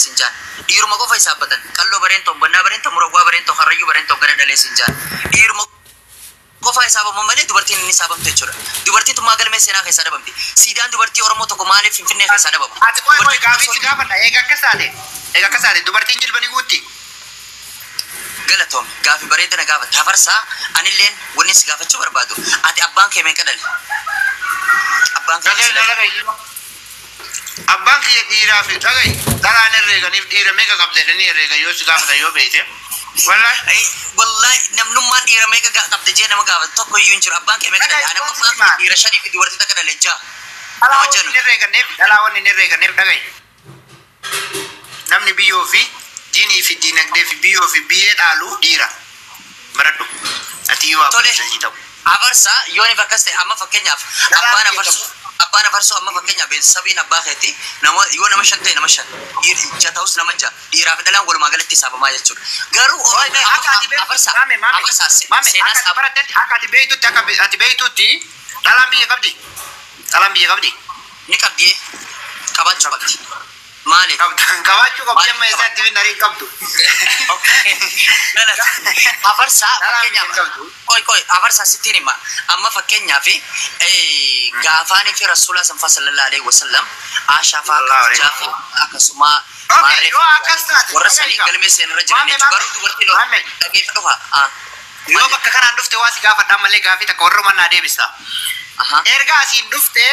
sin jaan. Dhiiruma qofa hisaabbatan. Qalloo bareentoo, bannaa bareentoo, murowwaa bareentoo, karrayyuu bareentoo gana dhalee sin jaan. Dhiiruma qofa hisaabamu malee dubartiin inni hisaabamtu jechuudha. Dubartiin tummaa galmee seenaa keessaa dhabamti. Siidaan dubartii Oromoo tokko maaliif Finfinnee keessaa dhabama? Ati qoy qoy gaafii si gaafadha. Eega akkas taate. Eega akkas taate dubartiin jilba ni guutti. Galatoom, gaafii bareeda na gaafata. Hafarsaa, anilleen wanni si gaafachuu barbaadu. Ati abbaan kee meeqa dhale? Abbaan kee Dhaga'i meeqa dhale? dhaga'i. Abbaan kiyya dhiiraa fi dhaga'i. Dhalaan herreeganiif dhiira meeqa qabda jedhanii herreegan yoo si gaafatan yoo beekte. Wallahi. Wallahi namnummaan dhiira meeqa qabda jee nama gaafatu tokko iyyuu hin jiru. Abbaan kee meeqa dhale? Ani abbaan kiyya dhiira shanii fi dubartii takka dhale, ja'a. Dhalaa Nama wanni janu. hin herreeganneef dhalaa wanni hin herreeganneef dhaga'i. Namni biyyoo fi diinii fi diinagdee fi biyyoo fi biyyee dhaalu dhiira. Baradhu. Ati yoo Tole. abbaa sanyii ta'u. Afarsaa yoo ni akkas ta'e amma fakkeenyaaf Dhalaan abbaan kee afarsoo abbaan afarsoo amma fakkeenyaaf sabiin abbaa keeti nama yoo nama shan ta'e nama shan ja'a ta'us nama ja'a dhiiraa fi dhalaan walumaa galatti hisaabamaa jechuudha. Garuu Oi, Oromoo akka ati beektu, afarsaa maame, maame, afarsaa maame, seenaa akka ati barattetti, akka ati beektutti, akka ati beektutti, dhalaan biyya qabdi. Dhalaan biyya qabdi. Ni qabdi, qabaachuu qabdi. Maaliif? Qabaachuu qabdi amma eessaatti fi nariin qabdu. Galata. Afarsaa Dhalaan biyya fakkeenyaaf qabdu. Qoy qoy, afarsaa sittiin hima. Amma fakkeenyaaf gaafaanii fi rasuulaa sanfaa sallallahu alaihi wasallam Aashaa faa Sallallahu alaihi Khadijaa faa akkasuma Okay, maarree yoo akkas taate, warra sanii dhaga'i galmee seenarra jiran Maame, jechuudha. maame, Garuu dubartiin maame. dhageeffadhu haa. Yoo bakka kanaan dhufte waa si gaafadha ammallee gaafii takka warra naa deebista. Erga asiin dhufte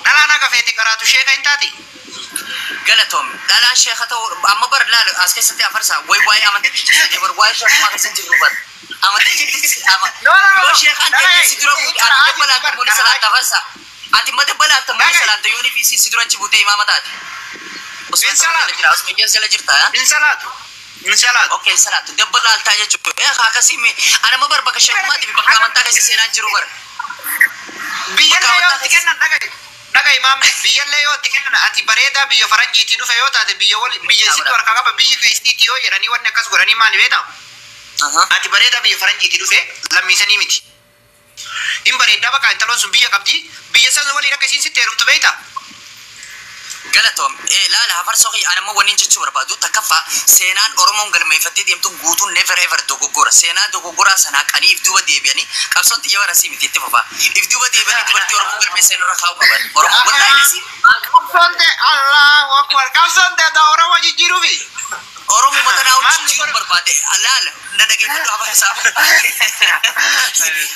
dhalaan akka feete karaatu sheeka hin taati. Galatoom, dhalaan sheeka ta'uu amma bar laal as keessatti afarsaa way waa'ee amantii bar waa'ee sheekummaa keessa hin jirru bar. Amantii ama No, no, no. yoo sheekaan Dhaga'i. ta'e si dura buute ati dabbalaata malee salaata afarsaa. Ati ma dabbalaata malee Dhaga'i. salaata yoo ni fi si dura achi buutee imaama taate. Usman Bin salaatu. jala jira, Usman jala jirta. Hin salaatu. Hin salaatu. Okay, salaatu dabbalaaltaa jechuudha. Akkasii mi ana ma bar bakka sheekummaatti fi bakka amantaa keessa seenaan jiru bar. Biyyallee yoo itti kennan dhaga'i. Dhaga'i maamne biyyallee yoo itti kennan ati bareedaa biyya faranjiitii dhufe yoo taate biyya wal biyya isitti harkaa qaba biyyi keessiitti yoo jedhanii wanni akkas godhanii maali beektaa? Ati bareedaa biyya faranjiitii dhufe lammiisanii miti. Hin bareedaa bakka intaloon sun biyya qabdi biyya san waliin akka isiin sitti heerumtu beektaa? Galatoom, laala hafarsoo kiyya anammoo wanni jechuu barbaadu takkaffaa seenaan Oromoon galmeeffattee deemtu guutuun never ever dogoggora. Seenaa dogoggoraa sanaa qanii if duuba deebi'anii qabsoon xiyya bara sii miti itti fufaa. If duuba deebi'anii dubartii Oromoo galmee seenarra kaa'uu qaban. Oromoo wallaahi isii Qabsoon ta'e Allahu Akbar qabsoon ta'e ta'e Oromoo jijjiiruufi. Oromoo matanaa Maal jijjiiruu barbaade laala na dhageeffadhu hafarsaa.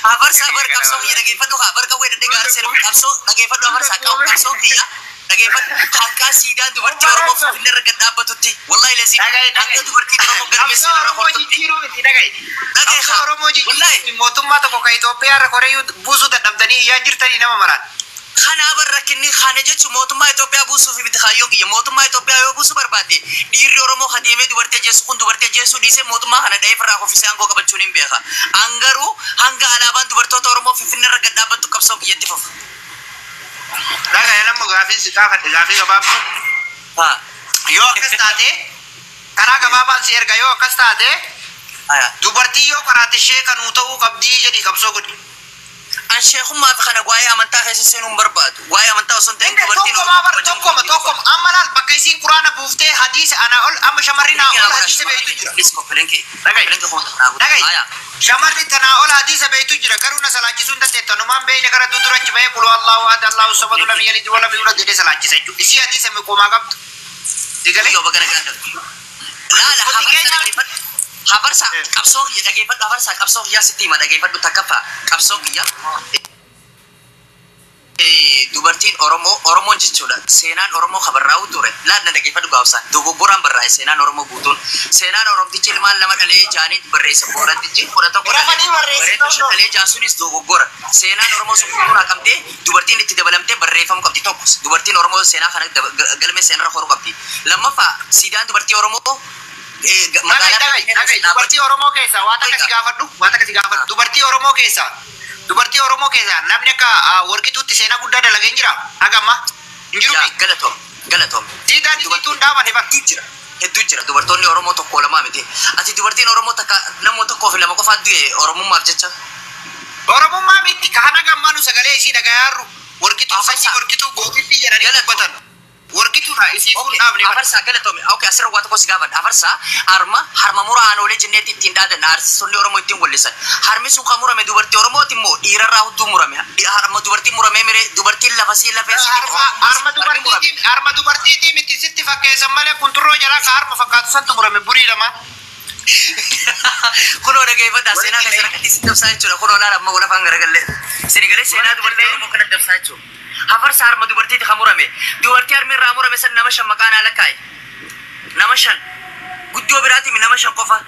Hafarsaa bar qabsoo kiyya dhageeffadhu haa bar qawwee dhadhee gaara seenuu qabsoo dhageeffadhu hafarsaa qabu qabsoo kiyya dhageeffadhu hanqaa siidaan dubartii Oromoo Finfinnee irra gad dhaabbatutti wallaahi lazii Dhaga'i hanga dhaga'i. dubartiin Oromoo galmee Qabsoo seenarra Oromoo hortutti. jijjiiruu miti dhaga'i. Dhaga'i Qabsoo haa. Oromoo Wallaahi. jijjiiruu mootummaa tokko kan Itoophiyaa irra koreeyyuu buusuu dadhabdanii iyyaa jirtanii nama maraan. Kanaa bar rakkinni kana jechuun mootummaa Itoophiyaa buusuuf miti kaayyoon kiyya. Mootummaa Itoophiyaa yoo buusuu barbaadde dhiirri Oromoo kadeemee dubartii ajjeesu kun dubartii ajjeesuu dhiisee mootummaa kana dha'ee firraa kuffisee aangoo qabachuun hin beeka. An garuu hanga alaabaan dubartoota Oromoo Finfinnee irra gad dhaabbattu qabsoo kiyyatti fufa. Dhaga'i namni gaafii si gaafadhe gaafii gabaabduu. Haa. Yoo akkas taate karaa gabaabaan si erga yoo akkas taate Aya. dubartii yoo karaate ishee kanuu ta'uu qabdii jedhii qabsoo godhi. An sheekummaa fi kana waa'ee amantaa keessa seenuu hin barbaadu. Waa'ee amantaa osoo hin ta'in dubartiin Tokkoma bar kabajamuu tokkoma qabdi. tokkoma amma laal bakka isiin quraana buuftee hadiisa anaa ol amma shamarri naa ol hadiisa beektu jira. Please koppilenke. Dhaga'i. Koppilenke kuma naa godhu. Dhaga'i. Aya. Shamarri tanaa ol hadiisa beektu jira garuu na salaachisuu hin dandeettu anumaan beekne gara dudura achi bahee qul Allahu ahad Allahu samad lam yalid wa lam yulad jedhee salaachisa jechuudha. Isii hadiisa miqoomaa qabdu. Digalee. Yoo bagana gaanda. Laala Wanti hafarsa keenya- dhageeffadhu. Hafarsa qabsoo kiyya dhageeffadhu hafarsa qabsoo kiyyaa sitti hima dhageeffadhu takkaffaa qabsoo kiyya. Dubartiin Oromoo Oromoon jechuudha seenaan Oromoo kabarraa'u ture laalla dhageeffadhu gaafsaan dogoggoraan barraa'e seenaan Oromoo guutuun seenaan Oromtichi ilmaan lama dhalee jaanii barreessa Boorantichi 11 Rafanii dhalee barreessi bareedduu shan tokko. dhalee jaasuunis dogoggora seenaan Oromoo sun guutuun haqamtee dubartiin itti dabalamtee barreeffamuu qabdi tokko dubartiin Oromoo seenaa kana galmee seenarra horuu qabdi lammaffaa siidaan dubartii Oromoo Dhaga'i magaalaa dhaga'i dhaga'i dubartii Oromoo keessaa waan takka si gaafadhu waan takka si gaafadhu dubartii Oromoo keessaa dubartii Oromoo keessaa namni akka warqituutti seenaa guddaa dalagee hin jira haga ammaa hin jiru Yaa galatoom galatoom. Siidaan isiituun dhaabate bar. Hedduu jira. Hedduu jira. Dubartoonni Oromoo tokko lamaa miti. Ati dubartiin Oromoo takka nama tokkoo fi lama qofaa du'e Oromummaaf jecha. Oromummaa miti ka haga ammaa nu sagalee isii dhagayaarru warqituu sanyii warqituu gootitti jedhanii Galatoom. dubbatan. Warqituudha isii kun dhaabne bara. Afarsaa galatoomi. Okay, asirra waa tokko si gaafadha. Afarsaa harma mura aanoolee jenneetti ittiin dhaadan artistoonni Oromoo ittiin wallisan. Harmi sun kan murame dubartii Oromooti immoo dhiirarraa hudduu murame. Harma dubartii muramee miree dubartiin lafa sii lafee sii Harma dubartiitiin harma dubartiitiin miti sitti fakkeessan malee kunturroo jalaa ka harma fakkaatu santu murame burii lama. Kunoo dhageeffadhaa seenaa kan sana isin dabsaa jechuudha. Kunoo laala amma lafaan garagallee. Sinigalee seenaa dubartii Oromoo kana dabsaa jechuudha. Hafarsa harma dubartiiti kan murame. Dubartii harmi irraa murame san nama 5 maqaan haala kaa'e. Nama 5. Guddoo biraatiin nama 5 qofa.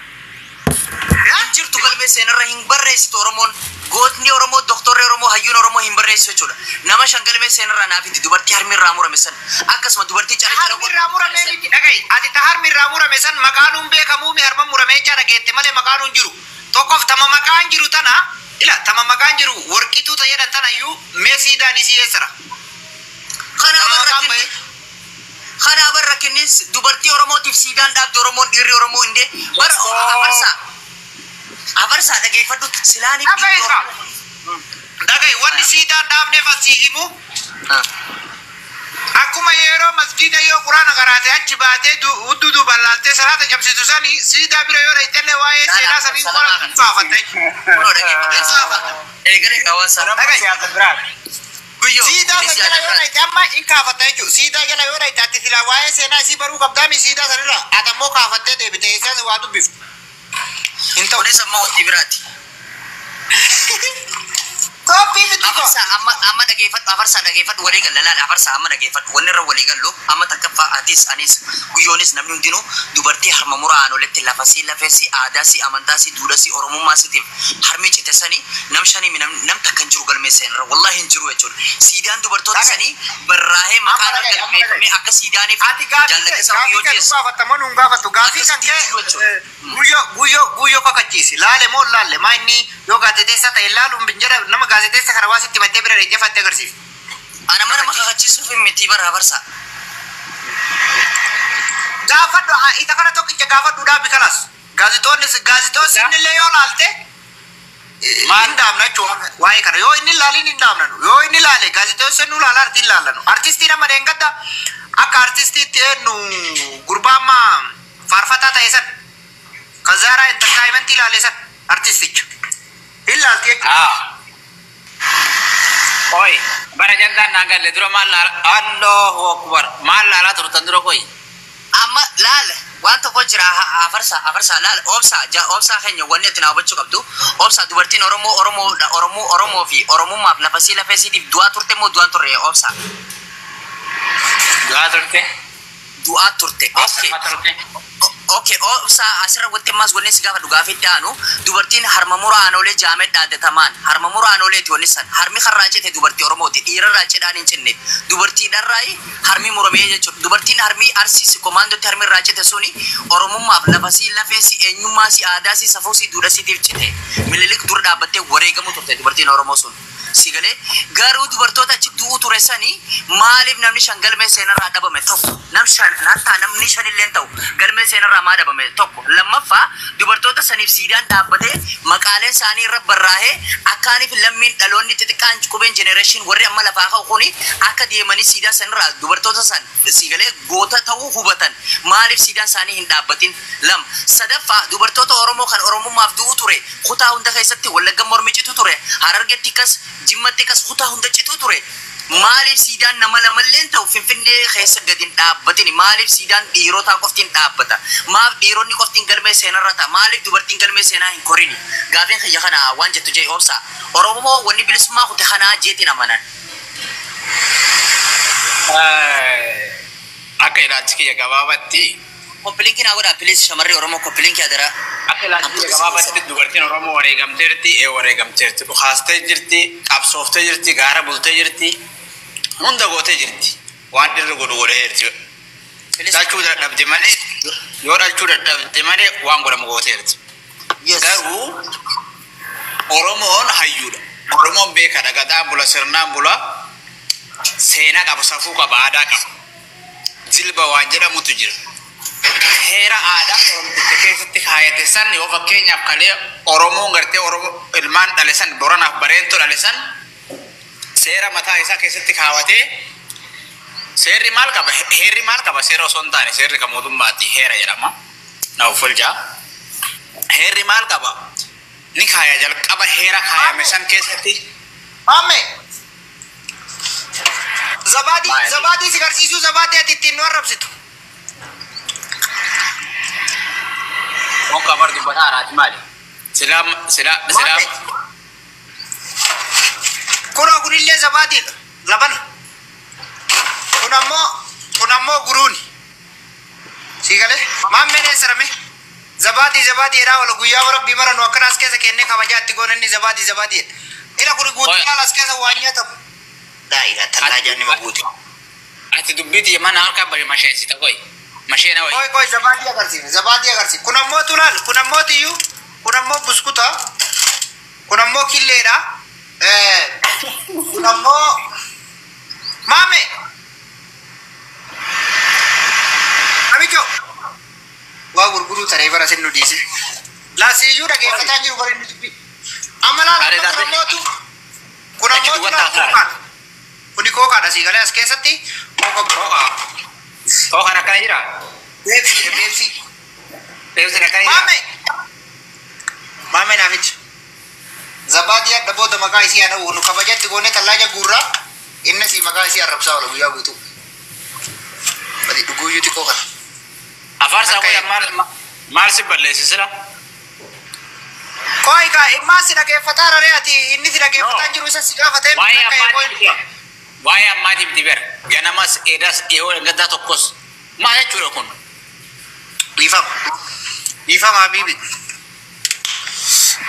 Hin jirtu galmee seenarra hin barreessitu Oromoon. Gootni Oromoo, doktorri Oromoo, hayyuun Oromoo hin barreessu jechuudha. Nama 5 galmee seenarraa naaf hiddi dubartii harmi irraa murame san. Akkasuma dubartii cala cala Harmi irraa murame miti dhaga'i. Ati ta harmi irraa murame san maqaan hin beekamuumi harma murame jechaa dhageette malee maqaan hin jiru. Tokkoof tama maqaan jiru tana ila tama maqaan jiru warqituu ta jedhan tana iyyuu mee siidaan isii eessara. Kanaa barra kennis dubartii Oromootiif siidaan dhaabde Oromoon dhiirri Oromoo hindee bara afarsaa afarsaa dhageeffadhu silaaniif Dhaga'i isaa. Dhaga'i wanni siidaan dhaabneef asii himu akkuma yeroo masgiida yoo quraana qaraate achi baatee hudduu duubaan laaltee salaata cabsitu sani siidaa bira yoo dhayxellee waa'ee seenaa sanii qola faafatta jechuudha. Kunoo dhageeffadhu. Eegalee hawaasa. Guyyoo. Siidaa san jala yoo dhayxe amma in kaafatta jechuudha. Siidaa jala yoo dhayxe ati silaa waa'ee seenaa isii baruu qabdaami siidaa sanirra ati ammoo kaafattee deebite eessas waa dubbiftu. Hin ta'u. Kunis amma wanti biraati. Koppii miti koo. Afarsaa amma dhageeffadhu afarsaa dhageeffadhu walii galla laala afarsaa amma dhageeffadhu wanni irra walii gallu amma takkaffaa atis anis guyyoonis namni hundinuu dubartii harma muraa aanoletti lafasii lafeesii aadaasii amantaasii duudhasii oromummaasiitiif harmi cite sanii nam shanii nam takka hin jiru galmee seenarra wallahi hin jiru jechuudha. Siidaan dubartoota sanii barraa'ee maqaan Amma dhaga'i, amma galmeeffamee akka siidaaniif Ati gaafii jaallatisa gaafii guyyoo kan jeessa. gaafatta moo nuun gaafattu gaafii kan kee guyyoo guyyoo guyyoo kakachiisi laale moo laalle maa inni yoo gaazexeessa ta'e laaluun bin jedha nama gaazexeessa kana waa sitti mattee bira dhaqee agarsiisa. Ana mana nama kakachiisuuf miti bara afarsaa. Gaafadhu isa kana tokkicha gaafadhu dhaabi kanas gaazexoonni gaazexoonni illee yoo laalte hin dhaabna jechuudha waa'ee kana yoo inni laaliin hin dhaabnanu yoo inni laale gaazexeessonni nu laala artiin laallanu artistii nama deengadda akka artistiitti eenyu gurbaa amma faarfataa ta'e san kazaaraa entertaimentii laale san artisticha hin laalti jechuudha. Oi, bara jantaan naan galle dura maal laala Allahu akbar maal laalaa turtan dura koi. Amma laala waan tokko jira afarsaa afarsaa laala obsaa obsaa keenya wanni itti hubachuu qabdu obsaa dubartiin Oromoo Oromoo Oromoo Oromoo fi Oromummaaf lafasii lafeesiitiif du'aa turte moo du'aan turre obsaa Du'aa turte. du'aa turte okay Turte. Okay, obsaa asirra wanti ammaas wanni si gaafa dhugaafitti aanu dubartiin harma mura aanoolee jaamee dhaadatamaan harma mura aanooleeti wanni san harmi karraa cite dubartii Oromooti dhiirarraa cidhaan hin cinne dubartiidharraa harmi muramee jechuudha dubartiin harmi arsiisi komaandootti harmi irraa cite suni Oromummaaf lafasii lafeesii eenyummaasii aadaasii safuusii duudhasiitiif cite Minilik dura dhaabbattee wareegamu turte dubartiin Oromoo sun. Sigalee garuu dubartoota achi du'uu ture sanii maaliif namni 5 galmee seenarraa dhabame tokko nam 5 nattaa namni 5 illee ta'u galmee seenarraa maa dhabame tokko lammaffaa dubartoota saniif siidaan dhaabbatee maqaaleen isaanii irra barraa'ee akkaaniif lammiin dhaloonni xixiqqaan qubeen jenereeshin warri amma lafaa ka'u kuni akka deemanii siidaa sanirraa dubartoota san sigalee goota ta'uu hubatan maaliif siidaan isaanii hin dhaabbatin lama sadaffaa dubartoota Oromoo kan Oromummaaf du'u ture kutaa hunda keessatti Wallagga mormi citu ture Harargetti kas Jimmatti kas kutaa hunda citu ture maaliif siidaan nama lamalleen ta'u Finfinnee keessa gadi hin dhaabbatin maaliif siidaan dhiirotaa qofti hin dhaabbata maaf dhiironni qofti hin galmee seenarra ta'a maaliif dubartiin galmee seenaa hin korini gaafiin kiyya kana waan jettu jee obsa Oromoo wanni bilisummaa kute kanaa jeetiin amanan. Akka ilaalchi kiyya gabaabatti Koppiliinkii naa godhaa please shamarri Oromoo koppiliinkii adaraa. Akka ilaalchi kiyya gabaabatti dubartiin Oromoo wareegamteerti wareegamteerti dhukaastee jirti qabsooftee jirti gaara bultee jirti hunda gootee jirti waan dhirri godhu godhee jirti. Dhalchuu dadhabde malee yoo dhalchuu dadhabde malee waan godhamu gooteerti. Garuu Oromoon hayyuudha. Oromoon beekadha gadaan bula sirnaan bula seenaa qaba safuu qaba aadaa qaba. Jilba waan jedhamutu jira. Heera aadaa Oromticha keessatti kaayate san yoo fakkeenyaaf kalee Oromoon gartee Oromoo ilmaan dhale san Boranaaf Bareentuu dhale san seera mataa isaa keessatti kaawwatee Seerri maal qaba? Heerri maal qaba? Seera osoo hin taane seerri kan mootummaati heera jedhama. Na uffalchaa. Heerri maal qaba? Ni kaaya jalqaba heera kaayame san keessatti. Maamme. Zabaadii zabaadii si garsiisuu zabaadii ati ittiin nu arrabsitu. Onka bar dubbataa haaraati maali? Silaa silaa silaa. Kunoo kunillee zabaadiidha. Labana. Kun ammoo guruuni. Sii galee maammeen eessarame? Zabaadii zabaadii jedhaa oola guyyaa rabbii mara nu akkana as keessa kennee kabajaa itti goone inni zabaadii zabaadii jedha. Ila kuni guutuu caala as keessa waan nyaatamu. Daa'ira tallaa jaanni ma guutu. Ati dubbiiti mana harka bari masheensita qoy. Masheena wayi. Qoy qoy, zabaadii agarsiifne, zabaadii agarsiifne. Kun ammoo tulaal, kun ammoo tiyyuu, kun ammoo buskuta, kun ammoo killeedha. Kun ammoo maame. Amicho. Waa gurguruu taree bara sin nu dhiise. Laasiyyuu dhageeffataa jiru bara inni dubbii. Amma laal, amma kun ammootu kun ammootu laal kookaadha. Kuni kookaadha, sii galee, as keessatti kooka Kooka. Kookaan akkana jira. Peepsiidha, peepsii. Peepsiin akkana jira. Maame. Maame naamicha. Zabaadii adda booda maqaa isii haa dha'u, nu kabajatti goone tallaaja guurraa, inni si maqaa isii arrabsaa oola guyyaa guutuu. Badi dhuguuyyuu xiqqoo kana. Afaarsaa qoy, maal maal si balleessi sila? Qoy kaa, immaa si dhageeffataa raree, ati inni si dhageeffataa jiru isa si gaafatee. Waa'ee ammaatiif, waa'ee ammaatiif diber ganamas edas dhiyoo gaddaa tokkos maal jechuudha kun? Dhiifama. Dhiifama habiibi.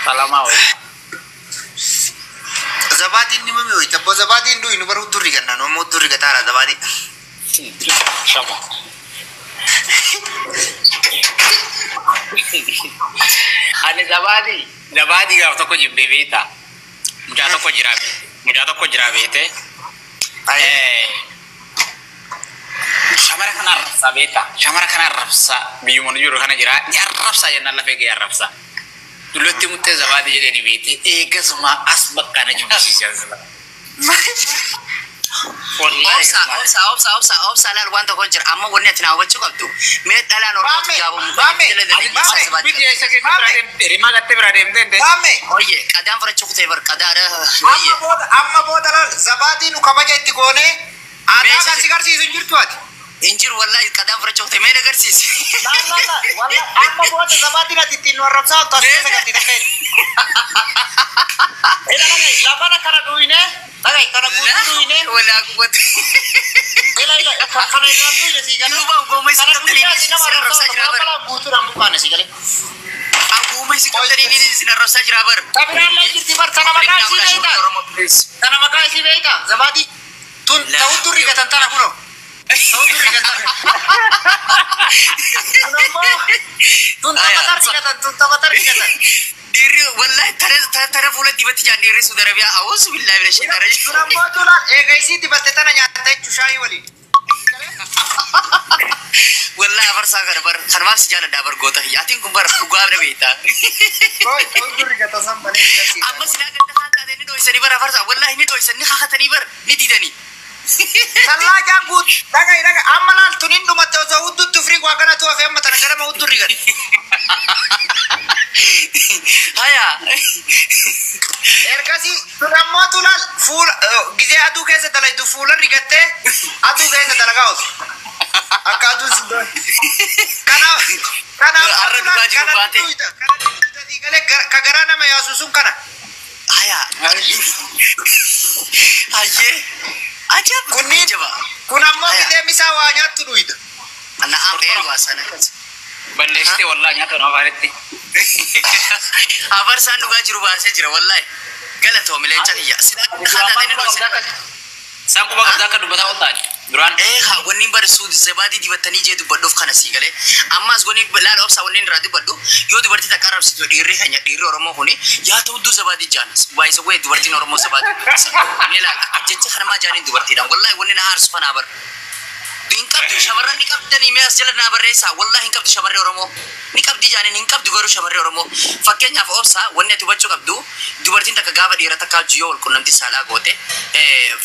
Salamaa wayii. Zabaatiin ni mami hoyi tabbo zabaatiin du'i nu baruu durri ganna nu ammoo durri gataara zabaadii. Shama. Ani zabaadii gaaf tokko jibbee beektaa. Mucaa tokko jira, mucaa tokko jira beekte. Shamara kana arrabsaa beektaa. Shamara kana arrabsaa biyyuma nu jiru kana jira. Ni arrabsaa jennaan lafee gahee arrabsaa. Dullatti muttee zabaadii jedhee ni beekte. Eegasuma as bakka na jibbisiisan. Obsa, obsa, obsa, obsa, obsa, laal, waan tokko jira. Amma wanni ati naa hubachuu qabdu. Mee dhalaan Oromootu Maame, jaabamu. maame, maame. Rimaa gattee bira deemtee hin Maame. Oye, qadaan fudhachuu kutee bar qadaadha. Oye. Amma booda laal, zabaadii nu kabaja itti goone aadaa kan si garsiisu hin jirtu ati. Hin jiru wallahi, qadaan fudhachuu kutee mee na agarsiisi. Laal laal laal, wallahi amma booda zabaadiin ati ittiin nu arrabsaa oltu as keessa galti takkee. Ila dhaga'i, labana kana dhuyne, dhaga'i, kana guutuu dhuyne. Walaa quwwatu. Ila ila kana irraan dhuyne, sii galee. Duuba gooma isi Kana qabdanii dhuyne ati nama isin arrabsaa arrabsaa jira oltu bar. amma guutuudhaan buqqaane, sii galee. Gooma isi qabdanii isin arrabsaa jira bar. Tabiraan jirti bar, tana maqaa isii beektaa? Tana maqaa isii beektaa? Zabaadii. Tun ta'u durri gatan tana kunoo. Ta'u durri gatan. Kun ammoo tun taphatar gatan, tun taphatar gatan. Dhiirri wallahi tare tare fuula dibatti jaan dhiirri Saudi Arabiyaa, awuusu billaahi mina shaytaan rajiim. Tun ammoo tulaan eega isii dibatte tana nyaatta jechuu shaayii waliin. Wallahi afarsaa kana bar kanumaaf si jaaladha bar, goota kiyya. Atiin kun bar dhugaa bira beektaa. Koi ta'u durri gatan san malee agarsiisa. Amma silaa ganda kaan taate ni dho'isanii bar afarsaa, wallahi ni dho'isan, ni kakatanii bar, ni didanii. Tallaajaan guut dhaga'i dhaga'i, amma laal, tun hin dhumatte, osoo hudduutti firii waa kanatu hafe, amma tana garama hudduu rigate. Haya. Ergasii tun ammoo tulaan fuula gizee aduu keessa dalaytu fuula rigattee aduu keessa dalagaa ooltu. Akka aduun si doon. Kanaaf Har'a dhugaa jiru kana baate. duuta kana duuta galee ka garaa nama yaasu sun kana. Haya. Hayyee. Ajab. Kunniin Jaba. kun ammoo Haya. gizee misaa waa nyaattu dhuyda. Na'am eerwaa sana. Balleessite wallahi nyaata nama afaanitti. Afarsaan dhugaa jiru baasee jira wallahi. Galatoomi leenca kiyya. Silaa kaan taate ni dho'isan. Isaan quba qabdaa akka dubbataa ol ta'ani. Duraan Ee haa, wanni bar suudi zabaadii dibattanii jee dubbadhuuf kana sii galee. Ammas wanni laala, obsaa, wanni irraa dubbadhu, yoo dubartii takka arrabsitu dhiirri keenya, dhiirri Oromoo kuni yaa ta'u hudduu zabaadii jaan baay'isa wayii, dubartiin Oromoo zabaadii mee laala, jecha kanamaa jaaniin dubartiidhaan wallahi wanni na aarsu kanaa bar. Hin qabdu shamarran, ni qabdanii, mee as jala naa barreessaa, wallahi hin qabdu shamarree Oromoo. Ni qabdi jaaniin, hin qabdu garuu shamarree Oromoo. Fakkeenyaaf obsaa, wanni ati hubachuu qabdu Dubartiin takka gaafa dhiira takka hojii yoo wal qunnamtii saalaa goote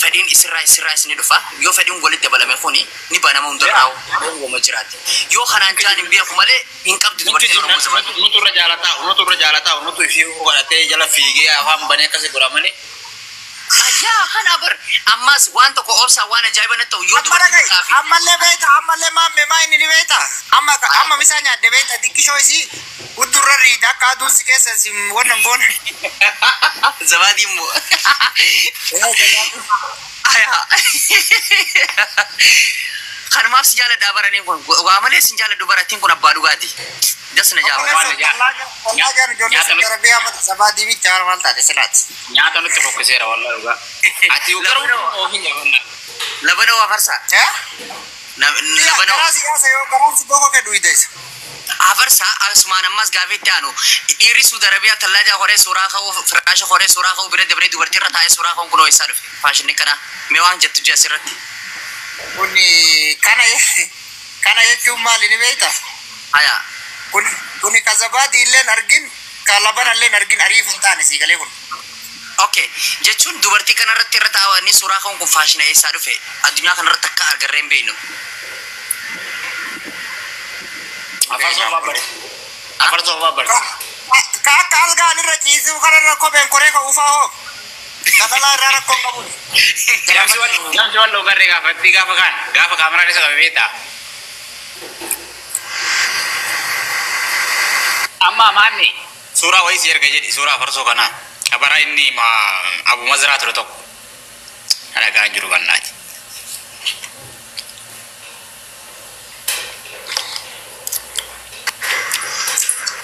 fedhiin isirraa isini dhufa. Yoo fedhiin walitti dabalame kuni ni banama hundarraa uumama jiraate. Yoo kanaan jaan hin beeku malee hin qabdu dubartiin Oromoo zabaadii. Nutu irra jaalataa, nutu irra jaalataa, nutu ishee godhatee jala fiigee afaan banee akkasii godhamanii. Ayyaa kana bar ammas waan tokko obsa waan ajaa'iba natti ta'u yoo Amma dubartiin dhaga'i, takkaa fi ammallee beekta, ammallee maamme maa inni ni beekta. Amma amma misaa nyaadde beekta, xiqqishoo isii huddurra riita akka aduun si keessa si wannan goona. Zabaadii immoo. Ayaa. Kanumaaf si jaaladhaa baraniin kun waa malee si jaaladhu barattiin kun abbaa dhugaati. Das na jaaba. Nyaata nutti fokkiseera wallahi dhugaa. Ati garuu ofii nyaanna. Labanoo afarsaa. Labanoo. Afarsaa asumaan ammas gaafii itti aanu dhiirri Suudi Arabiyaa tallaajaa horee suuraa ka'uu firaasha horee suuraa ka'uu bira dabaree dubartii irra taa'ee suuraa ka'uun kunoo eessaa dhufe faashinni kana mee waan jettu jira asirratti. Kana jechuun maali ni beekta? Ayaa. Kuni ka zabaadii illeen argin, ka labana illeen argin ariif hin taane sii galee kun. Okay, jechuun dubartii kanarratti irra taa'anii suuraa ka'uun kun faashina eessaa dhufe addunyaa kanarratti akka agarree hin beeknu. Afarsoo babbari. Afarsoo babbari. Ka akka algaan irra ciisuu kanarra kopheen koree ka ufaa hoo. Ka dhalaa irraa rakkoon qabu. Jamsi waan loogarree gaafatti gaafa kaan gaafa kaameraan isa qabe beektaa. Amma maanni suuraa wayii si erga jedhi suuraa afarsoo kanaa. Abara inni ma Abu Mazraa ture tokko. Dhagahaa jiru bannaati.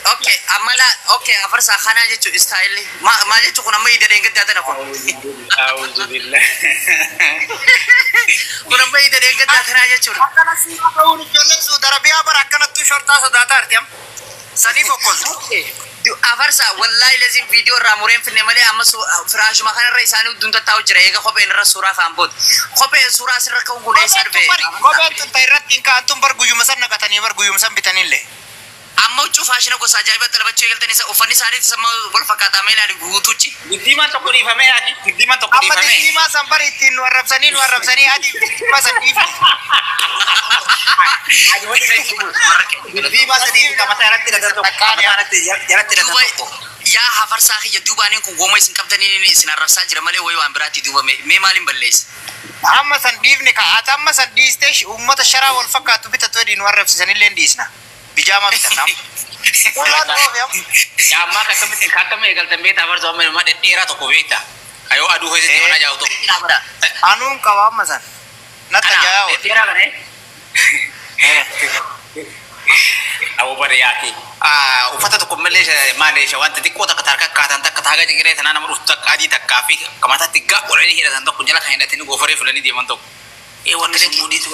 Okay, amma laa okay afarsaa kanaa jechuun istaayilli maal jechuun kun amma ida dheengatti haatana kun. A'uudhu billah. Kun amma ida dheengatti haatanaa jechuudha. Akkana suuraa ka'uun ijoolleen Suudi Arabiyaa bara akkanattuu shortaa sodaataa arti amma. Saniif okkoltu. Afarsaa wallaahi laziin viidiyoo irraa mureen finne malee amma firaashuma kanarra isaanii hunduu tattaa'u jira eega kopheen irra suuraa ka'an booda. Kopheen suuraa asirra ka'uun kun eessaa dhufe? Kopheen tun ta irratti hin ka'an bar guyyuma san naqatanii bar guyyuma san bitanillee. Amma huccuu faashina gosa ajaa'ibaa xalabachuu eegaltan isa uffanni isaaniitis amma wal fakkaataa mee ilaali guutuuchi. Diddiimaan tokko dhiifamee ati diddiimaan tokko Amma dhiifamee. diddiimaa san bar ittiin nu arrabsanii nu arrabsanii ati diddiimaa san dhiifne. Diddiimaa sadii mataa irratti hidhatan tokko. Mataa irratti jalatti hidhatan tokko. Yaa hafarsaa kiyya duubaaniin kun gooma isin qabdaniin isin arrabsaa jira malee wayii waan biraatti duubame mee maaliin balleessa? Amma san dhiifne ka ati amma san dhiistee uummata sharaa wal fakkaatu bitatu jedhii nu arrabsisanillee hin dhiisna. Bijaamaa bitanna. Ulaan oofe amma. Caammaa akkamitti akkami eegaltan beektaa afarsoo amma nama dhedheeraa tokko beektaa. Kayoo aduu keessatti mana jaa'u tokko. Anuun qaba amma san. Natta jaayaa oole. Dhedheeraa kana. Abu bariyaati. Uffata tokko malee maali wanta xiqqoo takka tarka kaatan takka taaga cingiree tanaa nama dhuftu takka adii takkaa fi mataatti gaa godhanii hidhatan tokko jala kan hidhatanii goofaree fulanii deeman tokko. Wanni sun muudiitu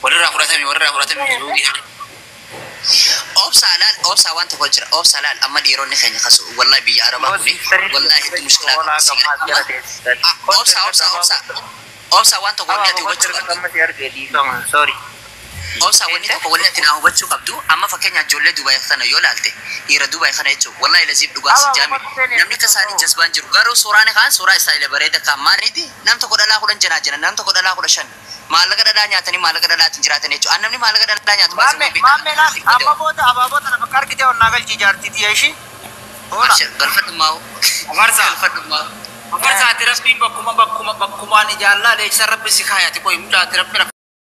walirraa fudhatame walirraa fudhatame suuqii. Obsaa laal obsaa waan tokko jira obsaa laal amma dhiironni keenya kasu wallahi biyya arabaa kuni wallahi hedduu mushkilaa obsaa obsaa obsaa obsaa waan tokko wanni ati hubachuu qabdu obsaa wanni tokko wanni ati naa hubachuu qabdu amma fakkeenyaaf ijoollee Dubaay kana yoo laalte dhiira Dubaay kana jechuun wallahi laziif dhugaa si jaami namni akka isaanii jazbaan jiru garuu suuraan kaan suuraa istaayila bareeda kan maaliiti nam tokko dhalaa 10 janaa jira nam tokko dhalaa 15 maallaqa dhadhaa nyaatanii maallaqa dhadhaatiin jiraatan jechuudha. Namni maallaqa dhadhaa nyaatu Maamme maamme laal amma booda abaaboo tana bakka argite onnaa galchii jaartii tiyya ishii. Oola. Galfadhummaa. Afarsaa. Galfadhummaa. Afarsaa ati rabbiin bakkuma bakkuma bakkumaan ijaallaa leechisa rabbi si kaayati qoy mucaa ati rabbiin